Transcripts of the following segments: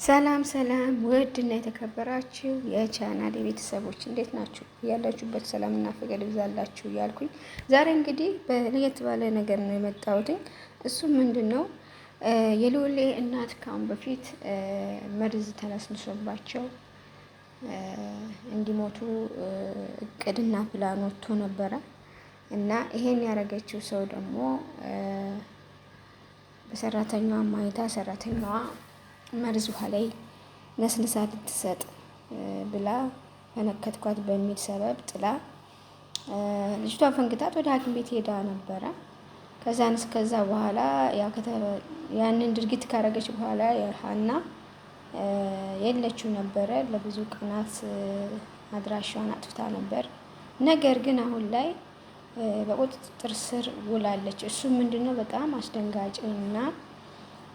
ሰላም ሰላም ውድ እና የተከበራችሁ የቻናል የቤተሰቦች እንዴት ናችሁ? ያላችሁበት ሰላምና ፍቅር ይብዛላችሁ እያልኩኝ ዛሬ እንግዲህ በለየት ባለ ነገር ነው የመጣሁትኝ። እሱም ምንድን ነው የልዑሌ እናት ከአሁን በፊት መርዝ ተነስንሶባቸው እንዲሞቱ እቅድና ፕላን ወጥቶ ነበረ እና ይሄን ያደረገችው ሰው ደግሞ በሰራተኛዋ ማየታ ሰራተኛዋ መርዝ ውሃ ላይ ነስንሳ ልትሰጥ ብላ ፈነከትኳት በሚል ሰበብ ጥላ ልጅቷን ፈንግታት ወደ ሐኪም ቤት ሄዳ ነበረ። ከዛን እስከዛ በኋላ ያንን ድርጊት ካረገች በኋላ ሀና የለችው ነበረ። ለብዙ ቀናት አድራሻዋን አጥፍታ ነበር። ነገር ግን አሁን ላይ በቁጥጥር ስር ውላለች። እሱ ምንድነው በጣም አስደንጋጭ እና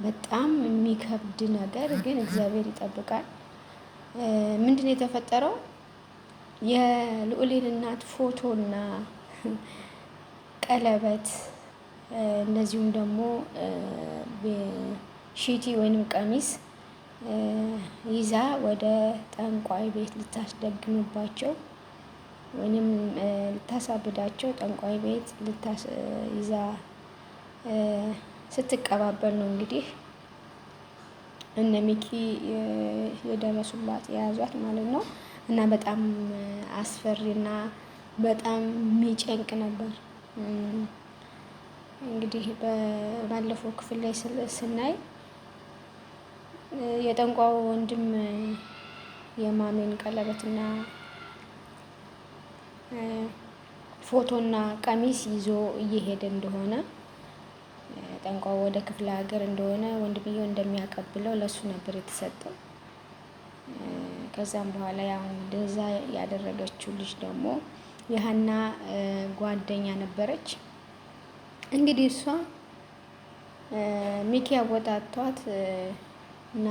በጣም የሚከብድ ነገር ግን እግዚአብሔር ይጠብቃል። ምንድን ነው የተፈጠረው? የልዑሌን እናት ፎቶና ቀለበት እንደዚሁም ደግሞ ሺቲ ወይንም ቀሚስ ይዛ ወደ ጠንቋይ ቤት ልታስደግምባቸው ወይንም ልታሳብዳቸው ጠንቋይ ቤት ይዛ ስትቀባበል ነው እንግዲህ እነ ሚኪ የደረሱባት የያዟት ማለት ነው። እና በጣም አስፈሪና በጣም የሚጨንቅ ነበር። እንግዲህ ባለፈው ክፍል ላይ ስናይ የጠንቋው ወንድም የማሜን ቀለበትና ፎቶና ቀሚስ ይዞ እየሄደ እንደሆነ ጠንቋው ወደ ክፍለ ሀገር እንደሆነ ወንድምየው እንደሚያቀብለው ለሱ ነበር የተሰጠው። ከዛም በኋላ ያው እንደዛ ያደረገችው ልጅ ደግሞ የሀና ጓደኛ ነበረች። እንግዲህ እሷ ሚኪ አወጣቷት እና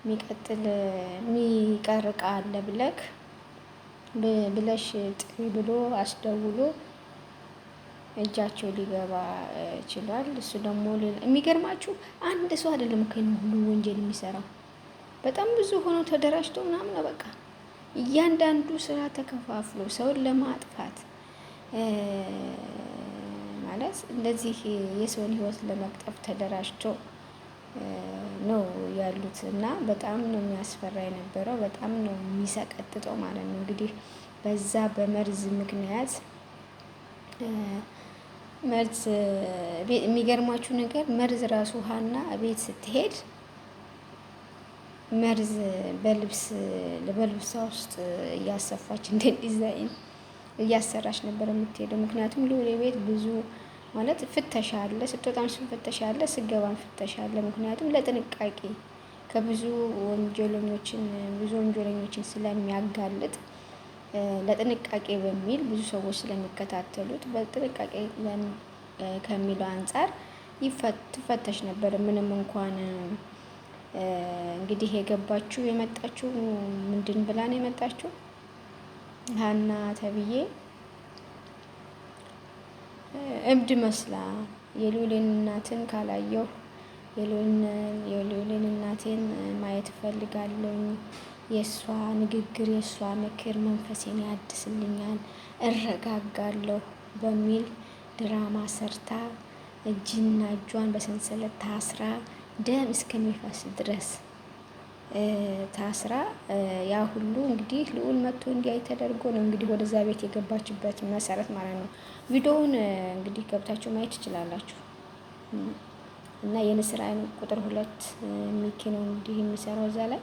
የሚቀጥል የሚቀር እቃ አለ ብለክ ብለሽ ጥሪ ብሎ አስደውሎ እጃቸው ሊገባ ችሏል። እሱ ደግሞ የሚገርማችሁ አንድ ሰው አይደለም እኮ ሁሉ ወንጀል የሚሰራው በጣም ብዙ ሆኖ ተደራጅቶ ምናምን ነው። በቃ እያንዳንዱ ስራ ተከፋፍሎ ሰውን ለማጥፋት ማለት እንደዚህ የሰውን ህይወት ለመቅጠፍ ተደራጅቶ ነው ያሉት እና በጣም ነው የሚያስፈራ የነበረው። በጣም ነው የሚሰቀጥጠው ማለት ነው። እንግዲህ በዛ በመርዝ ምክንያት መርዝ የሚገርማችሁ ነገር መርዝ ራሱ ሀና ቤት ስትሄድ መርዝ በልብስ በልብሷ ውስጥ እያሰፋች እንደ ዲዛይን እያሰራች ነበር የምትሄደው። ምክንያቱም ልዑሌ ቤት ብዙ ማለት ፍተሻ አለ፣ ስትወጣም ፍተሻ አለ፣ ስገባም ፍተሻ አለ። ምክንያቱም ለጥንቃቄ ከብዙ ወንጀለኞችን ብዙ ወንጀለኞችን ስለሚያጋልጥ ለጥንቃቄ በሚል ብዙ ሰዎች ስለሚከታተሉት በጥንቃቄ ከሚለው አንጻር ትፈተሽ ነበር። ምንም እንኳን እንግዲህ የገባችው የመጣችው ምንድን ብላ ነው የመጣችው? ሀና ተብዬ እብድ መስላ የልዑልን እናትን ካላየሁ የልዑልን እናቴን ማየት እፈልጋለሁ፣ የእሷ ንግግር የእሷ ምክር መንፈሴን ያድስልኛል፣ እረጋጋለሁ በሚል ድራማ ሰርታ እጅና እጇን በሰንሰለት ታስራ ደም እስከሚፈስ ድረስ ታስራ ያ ሁሉ እንግዲህ ልዑል መጥቶ እንዲያይ ተደርጎ ነው እንግዲህ ወደዛ ቤት የገባችበት መሰረት ማለት ነው። ቪዲዮውን እንግዲህ ገብታችሁ ማየት ትችላላችሁ። እና የንስር አይን ቁጥር 2 ሚኪ ነው እንግዲህ የሚሰራው እዛ ላይ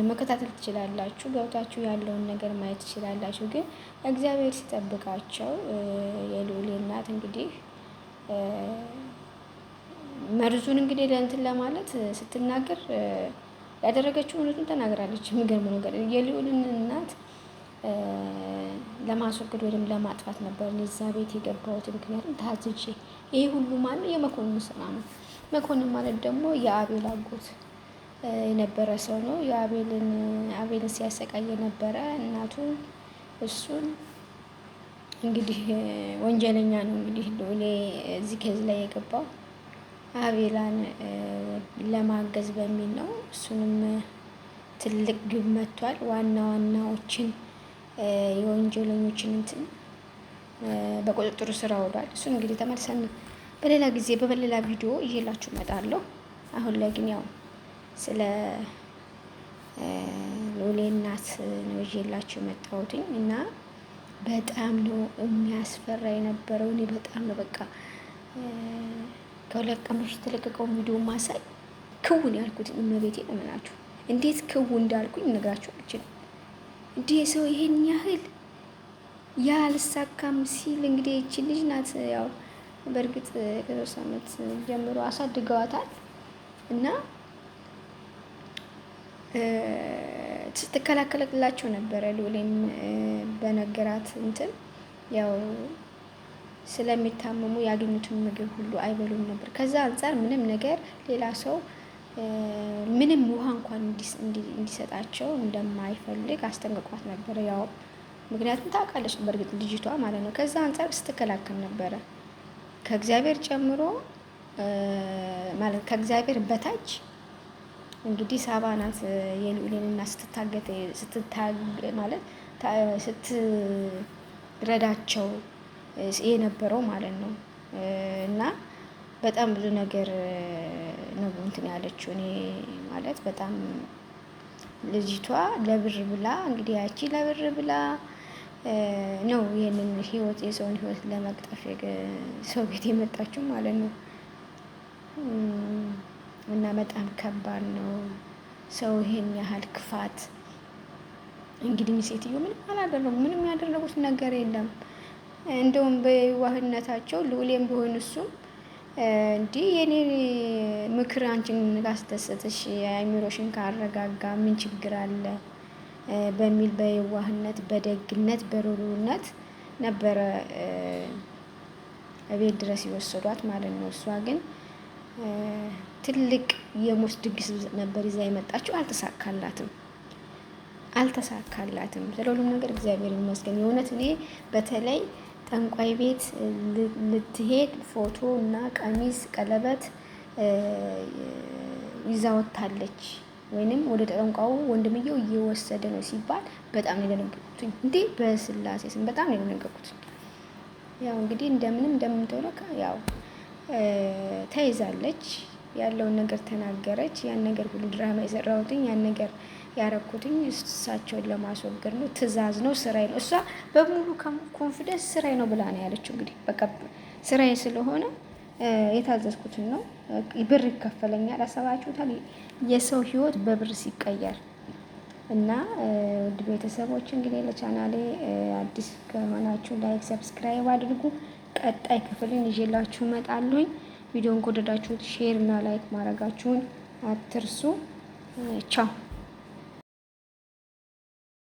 መከታተል ትችላላችሁ። ገብታችሁ ያለውን ነገር ማየት ትችላላችሁ። ግን እግዚአብሔር ሲጠብቃቸው የልዑል እናት እንግዲህ መርዙን እንግዲህ ለእንትን ለማለት ስትናገር ያደረገችው እውነቱን ተናግራለች። የሚገርመው ነገር የልዑልን እናት ለማስወገድ ወይም ለማጥፋት ነበር እዛ ቤት የገባሁት፣ ምክንያቱም ታዝዤ። ይሄ ሁሉ ማነው? የመኮንን ስራ ነው። መኮንን ማለት ደግሞ የአቤል አጎት የነበረ ሰው ነው። የአቤልን አቤልን ሲያሰቃይ የነበረ እናቱን እሱን እንግዲህ ወንጀለኛ ነው። እንግዲህ ልዑሌ እዚህ case ላይ የገባው አቤላን ለማገዝ በሚል ነው። እሱንም ትልቅ ግብ መጥቷል። ዋና ዋናዎችን የወንጀለኞችን እንትን በቁጥጥሩ ስር አውሏል። እሱን እንግዲህ ተመልሰን በሌላ ጊዜ በሌላ ቪዲዮ ይዤላችሁ እመጣለሁ። አሁን ላይ ግን ያው ስለ ሎሌ እናት ነው ይዤላችሁ የመጣሁትኝ እና በጣም ነው የሚያስፈራ የነበረው። እኔ በጣም ነው በቃ ከ2 ቀን በፊት የተለቀቀውን ቪዲዮ ማሳይ ክውን ያልኩት እመቤቴ ነው የምላችሁ። እንዴት ክው እንዳልኩኝ ነግራችሁ አልችልም። እንዲህ ሰው ይሄን ያህል ያልሳካም ሲል እንግዲህ ይቺ ልጅ ናት። ያው በእርግጥ ከ3 ዓመት ጀምሮ አሳድገዋታል እና ስትከላከልላቸው ነበረ። ልዑሌም በነገራት እንትን ያው ስለሚታመሙ ያገኙትን ምግብ ሁሉ አይበሉም ነበር። ከዛ አንጻር ምንም ነገር ሌላ ሰው ምንም ውሃ እንኳን እንዲሰጣቸው እንደማይፈልግ አስጠንቅቋት ነበረ። ያው ምክንያቱም ታውቃለች በእርግጥ ልጅቷ ማለት ነው። ከዛ አንጻር ስትከላከል ነበረ ከእግዚአብሔር ጨምሮ ማለት ከእግዚአብሔር በታች እንግዲህ ሳባ ናት የልዑልን እና ስትታገት ስትታግ ማለት ስትረዳቸው የነበረው ማለት ነው። እና በጣም ብዙ ነገር ነው እንትን ያለችው። እኔ ማለት በጣም ልጅቷ ለብር ብላ እንግዲህ ያቺ ለብር ብላ ነው ይህንን ህይወት የሰውን ህይወት ለመቅጠፍ ሰው ቤት የመጣችው ማለት ነው። እና በጣም ከባድ ነው። ሰው ይሄን ያህል ክፋት እንግዲህ ሴትዮ ምንም አላደረጉ፣ ምንም ያደረጉት ነገር የለም። እንደውም በየዋህነታቸው ልዑሌም ቢሆን እሱም እንዲህ የኔ ምክር አንቺን ካስደሰተሽ የአእምሮሽን ካረጋጋ ምን ችግር አለ በሚል በየዋህነት፣ በደግነት፣ በሩሩነት ነበረ እቤት ድረስ የወሰዷት ማለት ነው። እሷ ግን ትልቅ የሞት ድግስ ነበር ይዛ የመጣችው። አልተሳካላትም አልተሳካላትም። ስለ ሁሉም ነገር እግዚአብሔር ይመስገን። የእውነት እኔ በተለይ ጠንቋይ ቤት ልትሄድ ፎቶ እና ቀሚስ፣ ቀለበት ይዛ ወጥታለች ወይንም ወደ ጠንቋዩ ወንድምየው እየወሰደ ነው ሲባል በጣም ነው የደነገጥኩት። እንዴ በስላሴ ስም በጣም ነው የደነገጥኩት። ያው እንግዲህ እንደምንም እንደምን ተብሎ ያው ተይዛለች። ያለውን ነገር ተናገረች። ያን ነገር ሁሉ ድራማ የሰራሁትኝ ያን ነገር ያረኩትኝ እሳቸውን ለማስወገድ ነው፣ ትዕዛዝ ነው፣ ስራዬ ነው። እሷ በሙሉ confidence ስራዬ ነው ብላ ነው ያለችው። እንግዲህ በቃ ስራዬ ስለሆነ የታዘዝኩትን ነው፣ ብር ይከፈለኛል። አሰባችሁታል? የሰው ህይወት በብር ሲቀየር እና ውድ ቤተሰቦች እንግዲህ ለቻናሌ አዲስ ከሆናችሁ like፣ subscribe አድርጉ። ቀጣይ ክፍልን ይዤላችሁ እመጣለሁኝ። ቪዲዮን ከወደዳችሁት share እና like ማድረጋችሁን አትርሱ። ቻው።